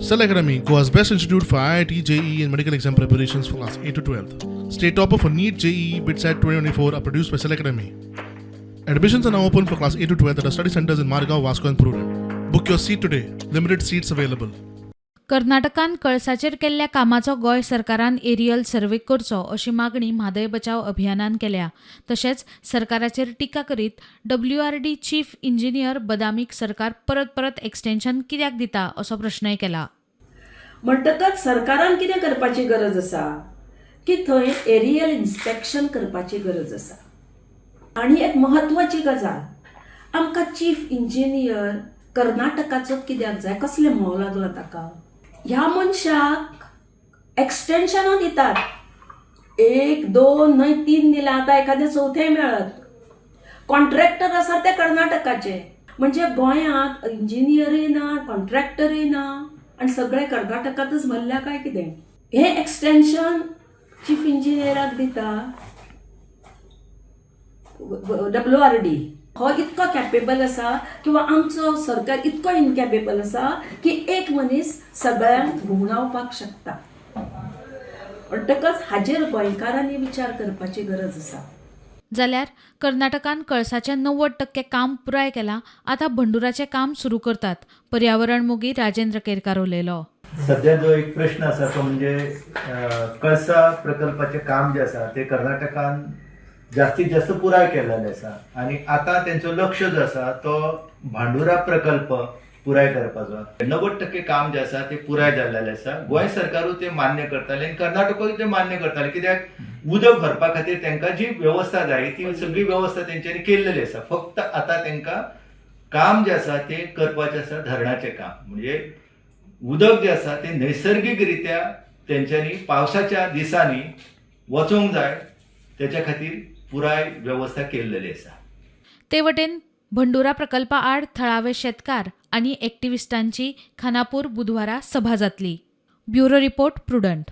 Cell Academy, Goa's best institute for IIT, JEE, and medical exam preparations for class 8 to 12. State topper for NEET, JEE, BITSAT 2024 are produced by Cell Academy. Admissions are now open for class 8 to 12 at our study centers in Margao, Vasco, and Prudent. Book your seat today. Limited seats available. कर्नाटकान कळसाचेर केल्ल्या कामाचो गोंय सरकारान aerial survey करचो अशी मागणी म्हादय बचाव अभियानान केल्या. तशेंच सरकाराचेर टिका करीत डब्ल्यूआरडी चीफ इंजिनियर बदामीक सरकार परत परत एक्सटेन्शन कित्याक दिता असो प्रश्नय केला. म्हणटकच सरकारान कितें करपाची गरज आसा की थंय एरियल इन्स्पेक्शन करपाची गरज आसा. आनी एक म्हत्वाची गजाल, आमकां चीफ इंजिनियर कर्नाटकाचो कित्याक जाय? कसलें म्होंव लागलां ताका? ह्या मनशाक एक्सटेन्शनां दितात. एक दोन न्हय, तीन दिल्या, आतां एखादें चवथें मेळत. कॉन्ट्रॅक्टर आसा ते कर्नाटकाचे. म्हणजे गोंयांत इंजिनियरूय ना, कॉन्ट्रॅक्टरूय ना आनी सगळे कर्नाटकांतच भरल्या काय कितें? हें एक्सटेन्शन चीफ इंजिनियराक दिता डब्ल्यू आर डी. हो इतको कॅपेबल आसा किंवा आमचो सरकार इतको इनकॅपेबल आसा की एक मनीस सगळ्यांक घुंवडावपाक शकता? म्हणटकच हाजेर गोंयकारांनी विचार करपाची गरज आसा. जाल्यार कर्नाटकान कळसाचें 90% काम पुराय केलां, आतां भंडुराचें काम सुरू करतात. पर्यावरण मोगी राजेंद्र केरकार उलयलो. सध्या जो एक प्रश्न आसा तो म्हणजे कळसा प्रकल्पाचें काम जें आसा तें कर्नाटकान जास्तीत जास्त पुराय केलेलें आसा आनी आतां तेंचो लक्ष जो आसा तो भांडुरा प्रकल्प पुराय करपाचो. 90% काम जें आसा तें पुराय जाल्लेलें आसा. गोंय सरकारूय तें मान्य करतालें आनी कर्नाटकूय तें मान्य करतालें, कित्याक उदक भरपा खातीर तांकां जी वेवस्था जाय ती सगळी वेवस्था तेंच्यांनी केल्लेली आसा. फक्त आतां तांकां काम जें आसा तें करपाचें आसा, धरणाचें काम. म्हणजे उदक जें आसा तें नैसर्गीक रित्या तेंच्यांनी पावसाच्या दिसांनी वचोंक जाय, तेच्या खातीर पुराय वेवस्था केल्लेली आसा. ते वटेन भंडुरा प्रकल्पा आड थळावे शेतकार आनी एक्टिविस्टांची खानापूर बुधवारा सभा जातली. Bureau report, Prudent.